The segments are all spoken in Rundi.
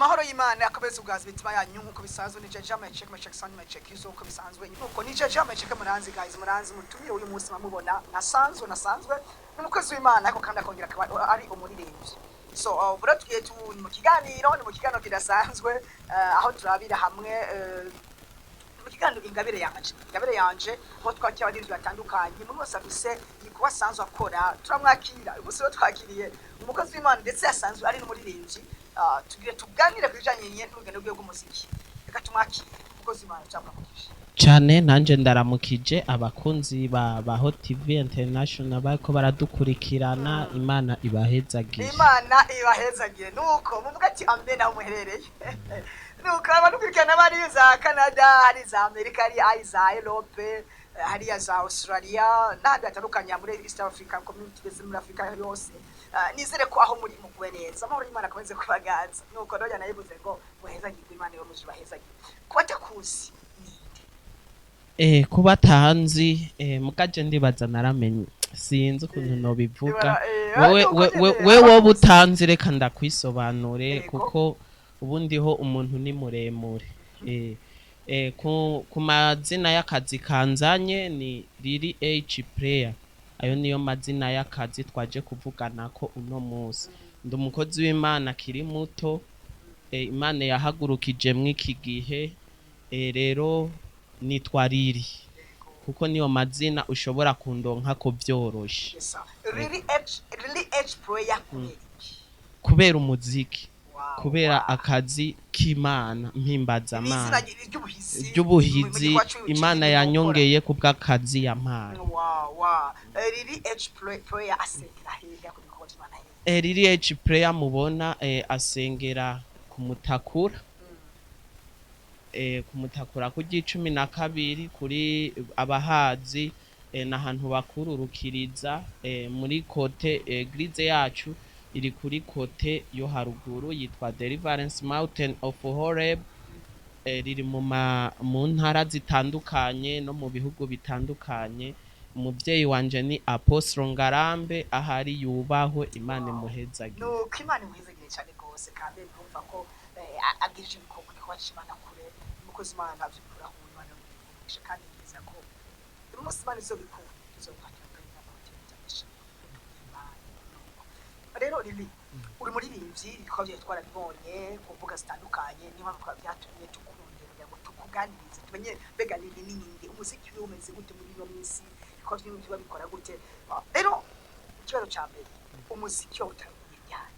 Amahoro y'Imana akomeze kuganza imitima yanyu nk'uko bisanzwe. Ni Jeje Mechek Mechek Sound Mechek izo nk'uko bisanzwe, nuko ni Jeje Mechek. Muranzi guys, muranzi. Mutumire uyu munsi mamubona nasanzwe nasanzwe ni umukozi w'Imana, ariko kandi akongera akaba ari umuririmbyi. So bura tugiye tu ni mu kiganiro, ni mu kiganiro kidasanzwe, aho turabira hamwe, mu kiganiro Ingabire Yanje. Ingabire Yanje aho twakira abaririmbyi batandukanye, umuntu wese afise igikorwa asanzwe akora turamwakira. Uyu munsi rero twakiriye umukozi w'Imana ndetse asanzwe ari n'umuririmbyi. Tugire tuganire ku bijanye n'urugendo rwiwe rw'umuziki. Reka tumwakire umukozi w'Imana cyangwa. Cane, nanje ndaramukije abakunzi ba Baho TV International bariko baradukurikirana. Imana ibahezagire. Imana ibahezagire. Nuko muvuga ati amen aho muherereye. Nuko abadukurikirana bari za Canada, hari za Amerika, hari za Europe, hariya za Australia n'ahandi hatandukanye muri East African Community ndetse muri Afrika yose. Nizere ko aho muri muguwe neza, amahoro y'Imana akomeze kubaganza. Nuko rero nayivuze ngo muhezagirwe, Imana yo muje bahezagire. Kuba atakuzi, ninde? Kuba tanzi, mugaje ndibaza naramenye, sinzi ukuntu nobivuga. Wewe we wowe utanzi, reka ndakwisobanure. Kuko ubundi ho umuntu ni muremure. Ku mazina y'akazi kanzanye ni Riri H Prayer, ayo niyo mazina y'akazi twaje kuvugana ko uno munsi. Ndi umukozi w'Imana akiri muto, Imana yahagurukije mw'iki gihe. Rero nitwa Riri kuko niyo mazina ushobora kundonka ko vyoroshe. Yes, sir. Riri H, Riri H Prayer, kubera iki? Kubera umuziki, kubera akazi k'Imana mpimbaza Ni izina Amana ry'ubuhizi. Ry'ubuhizi. Mu gikorwa Imana c'ibintu. yanyongeye ku bw'akazi yampaye. Wow. Riri H Prayer asengera hehe, akora ibikorwa by'Imana hehe? Riri H Prayer mubona, asengera ku Mutakura, ku Mutakura ku 12, kuri abahazi, n'ahantu bakururukiriza, muri côté, église yacu iri kuri côté yo haruguru, yitwa Deliverance Mountain of Horeb. Riri mu ntara zitandukanye no mu bihugu bitandukanye. Umuvyeyi wanje ni Apostle Ngarambe, ahari yubahwe, Imana imuhezagire. Nuko Imana imuhezagire cyane rwose, kandi numva ko agije ibikorwa cy'Imana kure. Umukozi Imana avyukuraho, Imana imugisha, kandi nizera ko umunsi Imana izobikura izokwakira kandi n'amahoteli international. Rero Lili, uri muririmbyi, ibikorwa byawe twarabibonye ku mbuga zitandukanye, niyo mpamvu byatumye tukurondera kugira ngo tukuganirize, tumenye mbega Lili ni ninde, umuziki wiwe umeze gute muri ino minsi, ibikorwa vyiwe biba bikora gute. Rero ikibazo ca mbere, umuziki wawe utanguye ryari?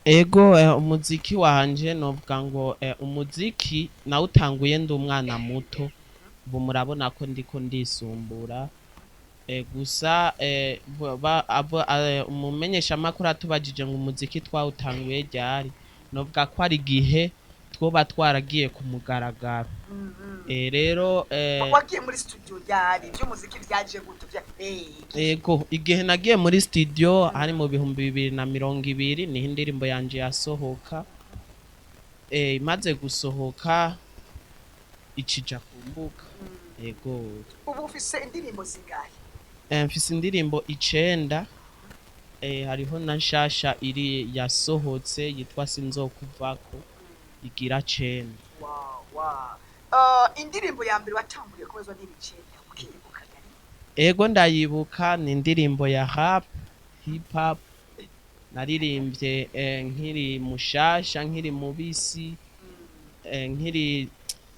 Ego, umuziki wanje novuga ngo, umuziki nawutanguye ndi umwana muto. Ubu murabona ko ndiko ndisumbura. Gusa umumenyeshamakuru atubajije ngo umuziki twawutanguye ryari, novuga ko ari igihe twoba twaragiye ku mugaragaro. Rero Wagiye muri studio ryari? Iby'umuziki byaje gute bya Ego, igihe nagiye muri studio hari mu 2020, niho indirimbo yanje yasohoka. Imaze gusohoka icija ku mbuga. Ego. Ubu ufise indirimbo zingahe? Mfise indirimbo 9. Hariho na nshasha iri yasohotse yitwa Sinzokuvako, igira 9. Wow. Indirimbo ya mbere watanguriye komezwa n'ibicenda, ukiyibuka yari? Ego, ndayibuka, ni indirimbo ya rap hip hop naririmbye, nkiri mushasha, nkiri mubisi, nkiri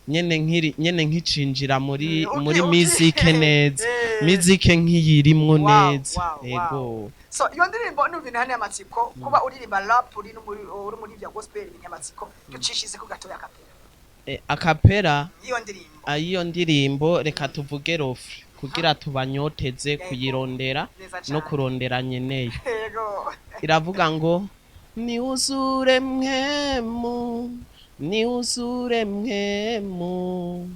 nyene, nkiri nyene nkicinjira muri muri musique neza, musique nkiyirimwo neza. Ego. So iyo ndirimbo ni ibintu hane amatsiko, kuba uririmba rap uri no muri uri muri bya gospel, ibintu amatsiko, ducishize ku gatoya a cappella. A cappella? Iyo ndirimbo. Ayiyo ndirimbo, reka tuvuge refrain kugira tubanyoteze kuyirondera Neza no cane. kurondera nyeneyo. Yego. Iravuga ngo: "Niuzure mpwemu, niuzure mpwemu,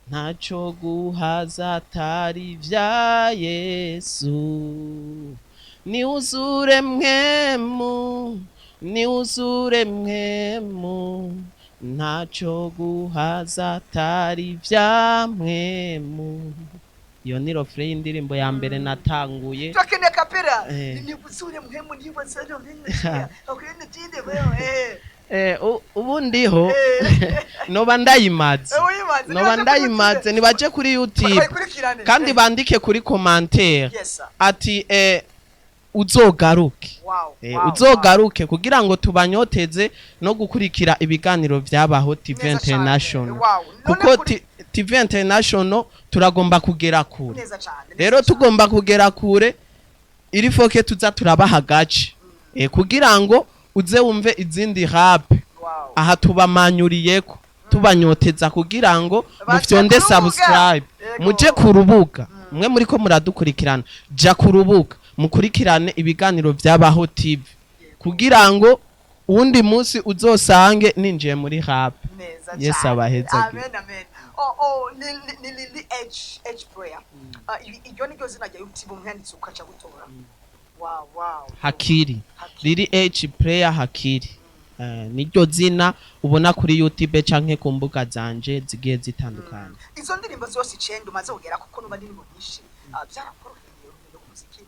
ntaco guhaza atari vya Yesu. Niuzure mpwemu, niuzure mpwemu, ntaco guhaza atari vya mpwemu." Iyo ni refrain y'indirimbo ya mbere natanguye. Turakeneye a cappella. Eh. Ni uzure mpwemu, ni uzure mpwemu, okay, ni tinde wewe. Ubu ndiho noba ndayimaze. Uyimaze. Noba ndayimaze, nibaje kuri YouTube bayikurikirane. Kandi bandike kuri commentaire Yes sir. ati uzogaruke. Uzogaruke kugira ngo tubanyoteze no gukurikira ibiganiro vyabaho TV Neza cane. International, None kuko TV International turagomba kugera kure. Neza cane. Rero Neza cane. tugomba kugera kure, iri foke tuza turabaha agace kugira ngo uze wumve izindi rap. Aha tubamanyuriyeko, tubanyoteza kugira ngo Baje mufyonde ku rubuga. subscribe. Muje ku rubuga, mwe muriko muradukurikirana, ja ku rubuga mukurikirane ibiganiro vyabaho TV kugira ngo uwundi munsi uzosange ninjiye muri rap. Neza Yes, cyane. abahezagire. Amen, amen. Oh, ni H prayer. Iryo ni ryo zina rya YouTube, umwanditsi ukaca gutora. Wow. Hakiri. Hakiri. Riri H prayer Hakiri. Niryo zina ubona kuri YouTube canke ku mbuga zanje zigiye zitandukanye. Izo ndirimbo zose 9 umaze kugera, kuko nuba ndirimbo nyinshi, byarakoroheye urugendo rw'umuziki?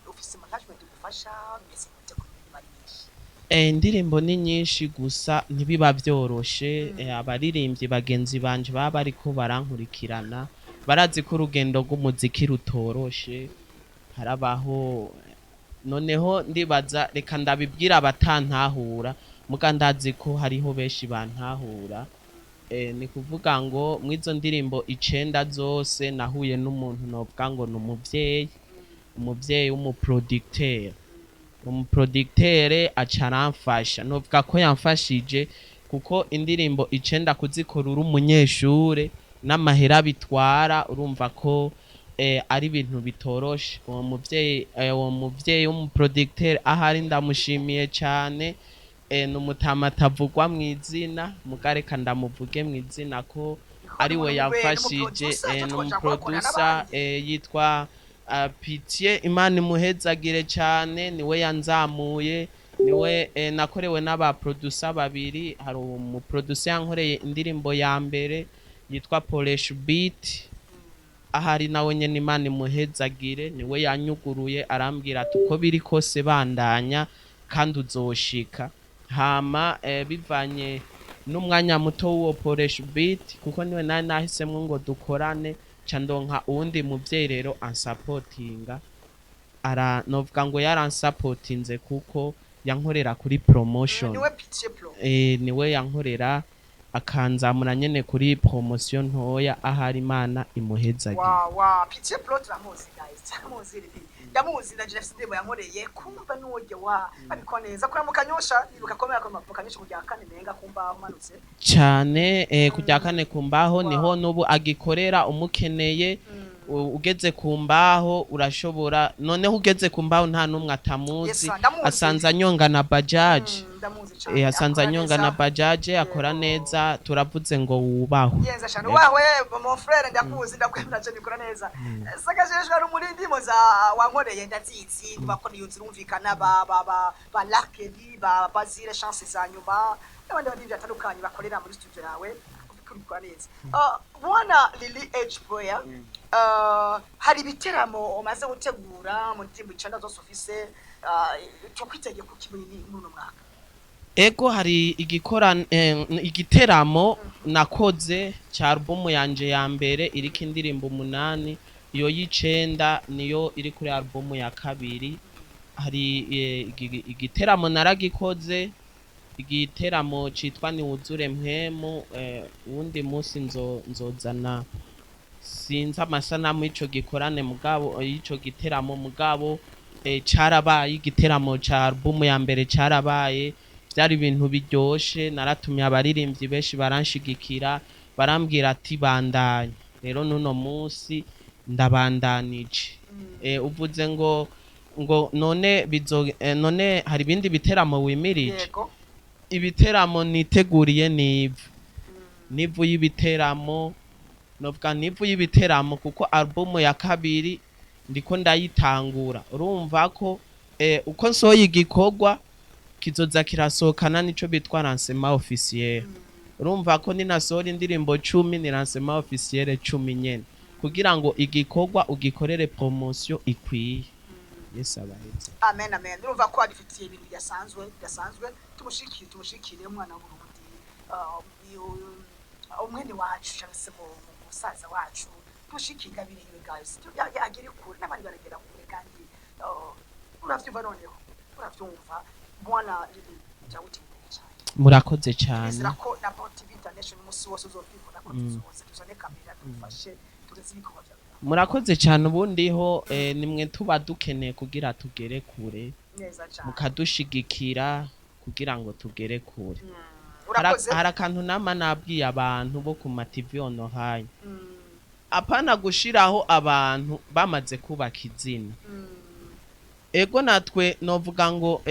Ufise management igufasha mbese gute ku ndirimbo ari nyinshi? Indirimbo ni nyinshi, gusa ntibiba vyoroshe. Abaririmbyi bagenzi banje baba bariko barankurikirana barazi ko urugendo rw'umuziki rutoroshe. Harabaho noneho ndibaza reka ndabibwira abatantahura, muga ndazi ko hariho benshi bantahura. Ni kuvuga ngo mw'izo ndirimbo 9 zose nahuye n'umuntu novuga ngo ni umuvyeyi, umuvyeyi w'umuproducteur. Umuproducteur aca aramfasha, novuga ko yamfashije kuko indirimbo 9 kuzikora uri umunyeshure n'amahera bitwara, urumva ko ari ibintu bitoroshe. Uwo muvyeyi w'umuproducteur ahari ndamushimiye cane. Ni umutama atavugwa mw'izina, muga reka ndamuvuge mw'izina ko ari we yamfashije. Ni umuproducer, yitwa Pitié, Imana imuhezagire cane. Niwe yanzamuye, niwe nakorewe n'abaproducer babiri. Hari umuproducer yankoreye indirimbo ya mbere yitwa Polesh Beat, ahari nawe nyene Imana imuhezagire. Niwe yanyuguruye, arambwira ati uko biri kose bandanya kandi uzoshika. Hama bivanye n'umwanya muto w'uwo Polesh Beat, kuko niwe nari nahisemwo ngo dukorane, ca ndonka uwundi muvyeyi rero ansapotinga. Ara novuga ngo yaransapotinze kuko yankorera kuri promotion. Niwe Pitié Pro? Niwe yankorera akanzamura nyene kuri promotion ntoya. Ahari Imana imuhezagire. Wow, Pitié Pro turamuzi guys, turamuzi, riri ndamuzi, ndaje afite indirimbo yankoreye kumva n'uburyo wa abikora neza kuri mu Kanyosha. Nibuka komera ko mu Kanyosha kujya kane menga kumba umanutse. Cane, kujya kane ku mbaho niho n'ubu agikorera. Umukeneye, ugeze ku mbaho urashobora, noneho ugeze ku mbaho nta n'umwe atamuzi. Yes, sir, ndamuzi. Asanze anyonga na bajaji. Ndamuzi cane. Asanze Akora anyonga neza. na bajaji, akora neza. Turavuze ngo wubahwe. Yenza cyane wawe, mon frère, ndakuzi, ndakwemera cyane, bikora neza. Sakajejwe ari muri ndimo za wankoreye ndazizi, ndumva ko niyo zirumvikana ba Lakedi, ba Bazire Chance za nyuma n'abandi baririmbyi batandukanye bakorera muri studio yawe, ubikora neza. Bwana Lily H Prayer, hari ibiteramo umaze gutegura mu ndirimbo 9 zose ufise? Cyo kwitegeka kuki muri uno mwaka? Ego, hari igiteramo nakoze cya alubumu yanje ya mbere iriko indirimbo 8. Iyo y'icenda niyo iri kuri alubumu ya kabiri. Hari igiteramo naragikoze, igiteramo citwa Niwuzure Mpwemu. Uwundi munsi nzozana, sinzi amasanamu y'ico gikorane mugabo y'ico giteramo, mugabo carabaye igiteramo ca alubumu ya mbere, carabaye, byari ibintu biryoshe. Naratumye abaririmbyi benshi baranshigikira, barambwira ati bandanye. Rero n'uno munsi ndabandanije. Uvuze ngo none bizo, none hari ibindi biteramo wimirije? Yego. Ibiteramo niteguriye nivu nivu y'ibiteramo, novuga nivu y'ibiteramo kuko albumu ya kabiri ndiko ndayitangura. Urumva ko uko nsohoye igikorwa kizoza kirasohokana nico bitwa lancement officiel. Urumva ko ninasohora indirimbo 10 ni lancement officiel 10 nyene, kugira ngo igikorwa ugikorere promotion ikwiye. Yesu abaheze. Amen, amen. Urumva ko adufitiye ibintu bidasanzwe, bidasanzwe. Tumushikire, tumushikire umwana w'Uburundi, umwene wacu cyangwa se musaza wacu. Tumushikire ingabire yiwe, guys. Agere kure n'abandi baragera kure kandi uravyumva. Noneho uravyumva, bwana Lili, cyaguteye cyane. Murakoze cyane. Twizera ko na Bon TV International umunsi wose uzovyibona ko tuzoza tuzane kamera, dufashe tugeze ibikorwa vyawe. Murakoze cyane. Ubundiho nimwe tuba dukeneye kugira tugere kure. Neza cyane. Mukadushigikira kugira ngo tugere kure. Urakoze. Hari akantu nama nabwiye abantu bo ku ma TV online, apana gushiraho abantu bamaze kubaka izina. Ego, natwe novuga ngo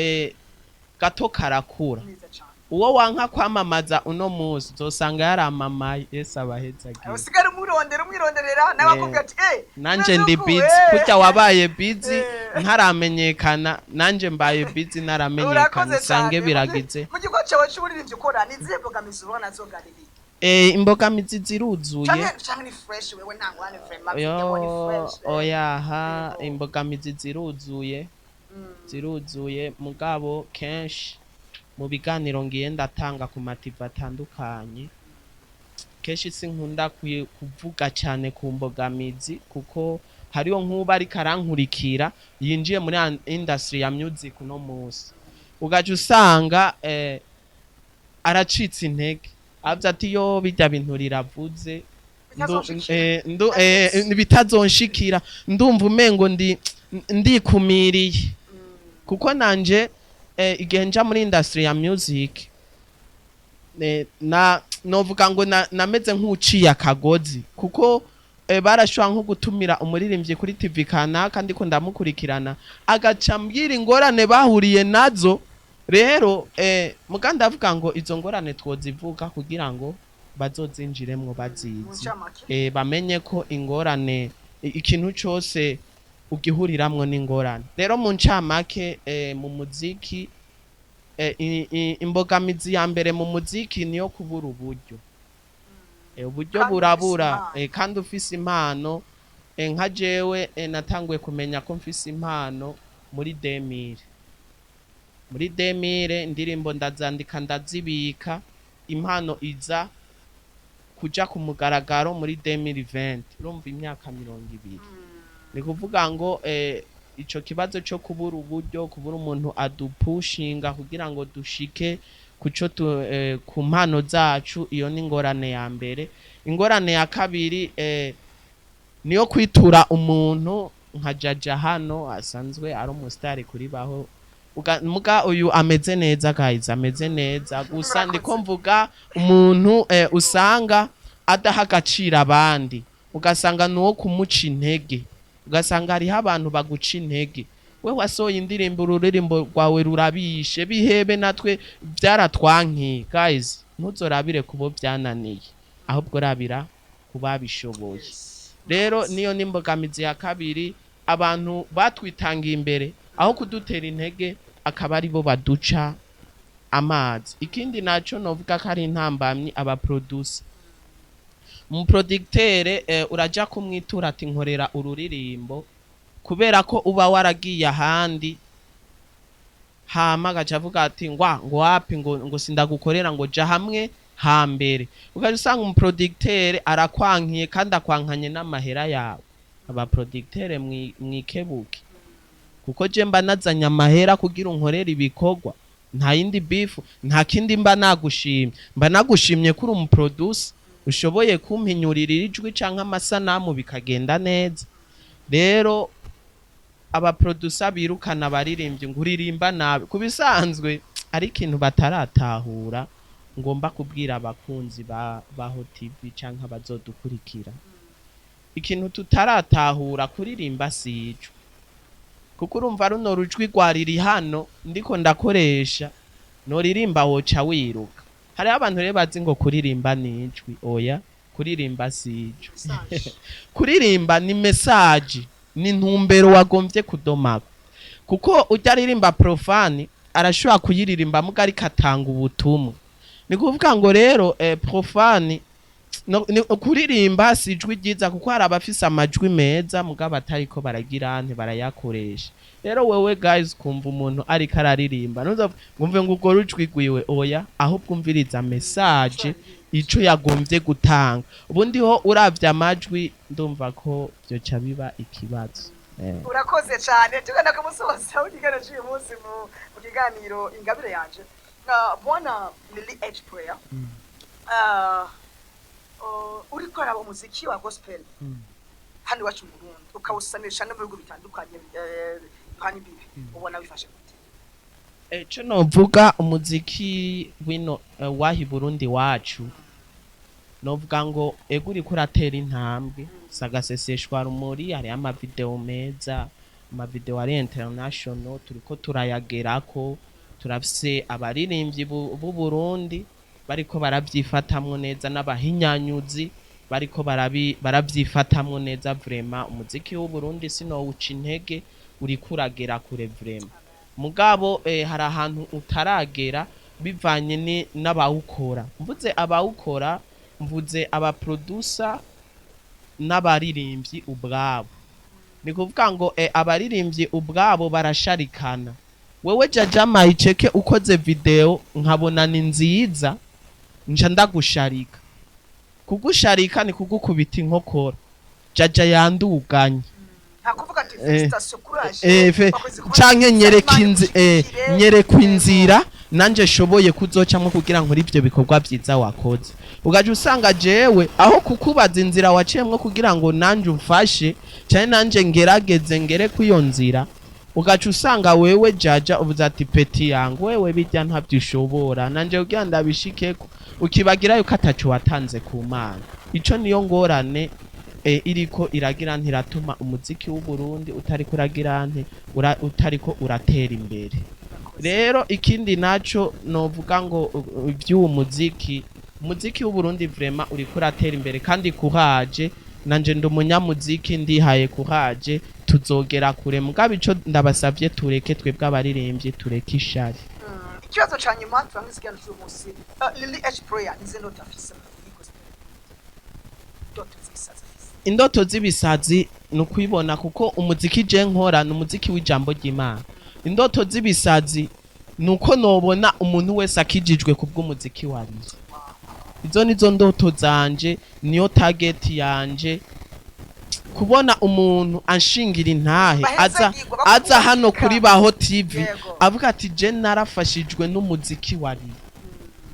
gato karakura. Neza cyane. Uwo wanka kwamamaza uno munsi uzosanga yaramamaye. Yesu abahezagiye. Usigare umwirondera, umwironderera nawe, akubwira ati nanje ndi umeze uku, busy. Kurya wabaye busy ntaramenyekana, nanje mbaye busy ntaramenyekana. Urakoze Usange cyane. biragize. Mu gikorwa cyawe cy'uburirimbyi ukora, ni izihe mbogamizi ubona nazo, Galili? Imbogamizi ziruzuye. Canke ni fresh, wewe nta ngorane, vraiment? Yo. Video ni fresh. Oyaha. Yego. Imbogamizi ziruzuye, ziruzuye, mugabo kenshi mu biganiro ngiye ndatanga ku ma TV atandukanye, kenshi sinkunda kuvuga cyane ku mbogamizi, kuko hariyo nk'uba ariko arankurikira yinjiye muri industry ya music uno munsi, ugaca usanga aracitse intege, avuze ati: "Yo, bijya bintu riravuze." Bitazonshikira. Bitazonshikira, ndumva umengo ndi ndikumiriye, kuko nanje igihe nja muri industry ya music, na novuga ngo nameze nk'uciye akagozi, kuko barashobora nko gutumira umuririmbyi kuri TV kanaka ndiko ndamukurikirana, agaca mbwira ingorane bahuriye nazo. Rero muga ndavuga ngo izo ngorane twozivuga kugira ngo bazozinjiremwo Mu bazizi, ncamake. Bamenye ko ingorane, ikintu cose ugihuriramwo n'ingorane. Rero mu ncamake, mu muziki, imbogamizi ya mbere mu muziki niyo kubura uburyo. Uburyo Kandi burabura. ufise impano. Kandi ufise impano. Nka jewe, natanguye kumenya ko mfise impano muri 2000. Muri 2000 indirimbo ndazandika, ndazibika, impano iza kuja ku mugaragaro muri 2020. Urumva imyaka 20. Ni kuvuga ngo ico kibazo cyo kubura uburyo, kubura umuntu adupushinga kugira ngo dushike kuco ku mpano zacu, iyo ni ingorane ya mbere. Ingorane ya kabiri niyo kwitura umuntu nka Jaja hano asanzwe ari umusitari kuri baho. Muga uyu ameze neza, guys, ameze neza gusa. Murakoze. Ndiko mvuga umuntu usanga adaha agaciro abandi, ugasanga nuwo kumuca intege, ugasanga hariho abantu baguca intege: "We wasohoye indirimbo, ururirimbo rwawe rurabishe, bihebe, natwe byaratwankiye." Guys, ntuzorabire kubo byananiye, ahubwo rabira ku babishoboye. Rero niyo n'imbogamizi ya kabiri: abantu batwitangiye imbere, aho kudutera intege akaba aribo baduca amazi. Ikindi naco novuga ko ari intambamyi, abaproducer. Umuproducteur, uraja kumwitura ati: "Nkorera ururirimbo," kubera ko uba waragiye ahandi, hama agaca avuga ati ngwa ngo wapi, ngo sindagukorera, ngo ja hamwe hambere. Ugaca usanga umuproducteur arakwankiye kandi akwankanye n'amahera yawe. Abaproducteur mwikebuke, kuko je mba nazanye amahera kugira unkorere ibikorwa, nta yindi bifu, nta kindi mba nagushimye. Mba nagushimye kuri umuproducer ushoboye kumpinyurira ijwi canke amasanamu bikagenda neza. Rero abaproducer birukana abaririmbyi ngo uririmba nabi, ku bisanzwe ari ikintu bataratahura. Ngomba kubwira abakunzi ba Baho TV canke abazodukurikira ikintu tutaratahura: kuririmba si ijwi, kuko urumva runo rujwi rwariri hano ndiko ndakoresha, noririmba woca wiruka. Hariho abantu rero bazi ngo kuririmba ni ijwi. Oya, kuririmba si ijwi. Message. Kuririmba ni message, ni intumbero wagombye kudomako, kuko ujya aririmba profane arashobora kuyiririmba muga ariko atanga ubutumwa. Ni kuvuga ngo rero profane Kuririmba si ijwi ryiza, kuko hari abafise amajwi meza mugabo atariko baragira nte barayakoresha. Rero wewe guys, kumva umuntu ariko araririmba, ntuze ngumve ngo urwo rujwi rwiwe, oya, ahubwo umviriza message ico yagombye gutanga. Ubundi ho uravye amajwi, ndumva ko vyoca biba ikibazo. Urakoze cyane. Tugana ku musozo w'ikiganiro cy'uyu munsi mu kiganiro Ingabire Yanje. Bwana Lily H Prayer, uriko araba umuziki wa gospel hano iwacu mu Burundi, ukawusanisha no mu bihugu bitandukanye duhana imbibi, ubona wifashe gute? Ico novuga, umuziki wino wahi Burundi wacu, novuga ngo ego, uriko uratera intambwe, sagaseseshwa rumuri. Hariho amavideo meza, amavideo ari international, turiko turayagerako. Turafise abaririmbyi b'u Burundi bariko baravyifatamwo neza, n'abahinyanyuzi bariko baravyifatamwo neza. Vraiment, umuziki w'u Burundi sinowuca intege, uriko uragera kure vraiment. Mugabo hari ahantu utaragera bivanye n'abawukora. Mvuze abawukora, mvuze abaproducer n'abaririmbyi ubwabo. Ni kuvuga ngo abaririmbyi ubwabo barasharikana. Wewe Jaja Mayiceke, ukoze video nkabona ni nziza, nca ndagusharika. Kugusharika ni kugukubita inkokora. Jaja yanduganye. Nta kuvuga ati félicitations, courage, wakoze kuba canke nziza, nyereka Imana igushigikire. nyereka Yego. inzira nanje shoboye kuzocamwo kugira nkore ivyo bikorwa vyiza wakoze. Ugaca usanga jewe aho kukubaza inzira waciyemwo kugira ngo nanje umfashe canke nanje ngerageze ngere kw'iyo nzira, ugaca usanga wewe Jaja uvuze ati: "Petit yangu, wewe bijya ntavyo ushobora, nanje kugira ndabishikeko." Ukibagira yuko ataco watanze ku Mana. Ico niyo ngorane iriko iragira ntiratuma umuziki w'u Burundi utariko uragira nte utariko uratera imbere. Rero ikindi naco novuga ngo ivy'uwo muziki, umuziki w'u Burundi vraiment uriko uratera imbere, kandi courage. Nanje ndi umunyamuziki, ndihaye courage, tuzogera kure. Mugabo ico ndabasavye, tureke twebwe abaririmbyi, tureke ishari. Ikibazo ca nyuma turangiza ikiganiro cy'uyu munsi. Lily H Prayer, nize ndoto afise muri gospel, ndoto z'ibisazi afise? Indoto z'ibisazi ni ukwibona, kuko umuziki je nkora ni umuziki w'ijambo ry'Imana. Indoto z'ibisazi ni uko nobona umuntu wese akijijwe kubw'umuziki wariye. Izo nizo ndoto zanje, niyo target yanje, kubona umuntu anshingira intahe aza Bahezagirwa, aza hano bakubakika. kuri Baho TV, avuga ati: "Je narafashijwe n'umuziki wariye."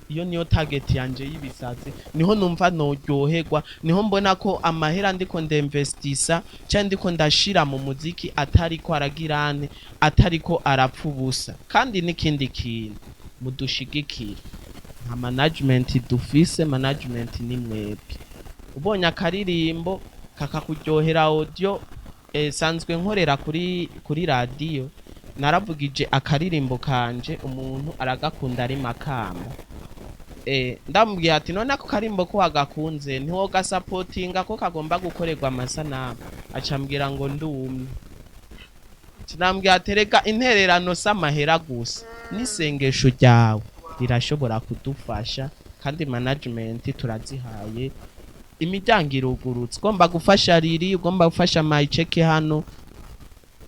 Iyo niyo target yanje y'ibisazi, niho numva noryoherwa, niho mbona ko amahera ndiko ndinvestisa cyangwa ndiko ndashira mu muziki atariko aragirane, atariko arapfa ubusa. Kandi n'ikindi kintu, mudushigikire. Nta management dufise, management ni mwebwe. Ubonye akaririmbo kakakuryohera, audio, sanzwe nkorera kuri radio, naravugije akaririmbo kanje, umuntu aragakunda ari Makamba. Ndamubwiye ati: "None ako karimbo ko wagakunze, ntiwogasapotinga ko kagomba gukorerwa amasanamu?" Acambwira ngo ndumye. Sinambwiye atereka intererano s'amahera gusa, n'isengesho ryawe rirashobora kudufasha. Kandi management turazihaye, imiryango irugurutse. Ugomba gufasha riri, ugomba gufasha Mayiceke hano,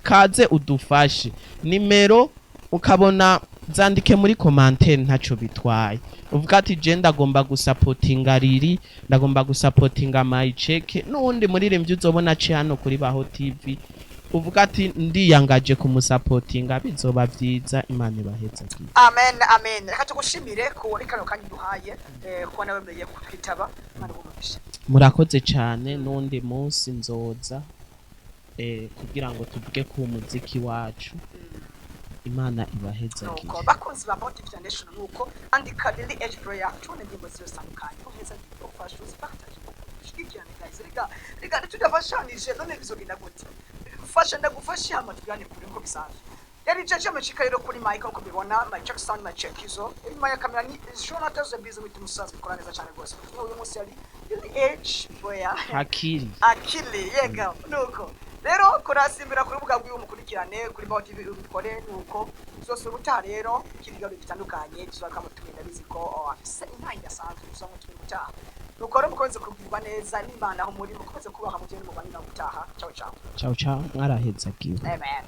kaze udufashe. Nimero ukabona zandike muri commentaire, ntaco bitwaye. Uvuga ati: "Je ndagomba gusapotinga riri, ndagomba gusapotinga Mayiceke." N'uwundi muririmbyi uzobona aciye hano kuri Baho TV, uvuga ati: "Ndiyangaje kumusapotinga." Bizoba vyiza. Imana ibahezagire. Amen, amen. Reka tugushimire ku kano kanya duhaye, kuba nawemeye kutwitaba. Imana iguhe. Murakoze cyane. N'undi munsi nzoza kugira ngo tuvuge ku muziki wacu. Imana ibahezagire. Nuko bakunzi ba Bounty Foundation, nuko andika Lily H Prayer, tubone indirimbo ziwe zitandukanye, uheza ufashe uzipartage, ushigikirane guys. Rega rega, tudafashanije none bizogenda gute? Fasha ndagufashe, hama tugane kure nko bisanzwe. Yari Jaja Machika rero kuri mic, uko mubibona, my check sound, my check izo inyuma ya kamera ni Jonathan Zebizo wita umusaza, bikora neza cyane rwose. Uyu munsi yari Lily H Prayer. Hakiri. Akili yega. Nuko Rero kurasimbira ku rubuga rw'iwe, mukurikirane kuri Baho TV, ubikore. Nuko zose ubutaha rero ikindi kiganiro gitandukanye tuzoba mutumye, ndabizi ko afise intahe idasanzwe, tuzoba mutumye ubutaha. Nuko rero mukomeze kugirwa neza n'Imana aho muri, mukomeze kubaha mugende mubanye nawe ubutaha. Ciao ciao. Ciao ciao, mwarahezagiwe. Amen.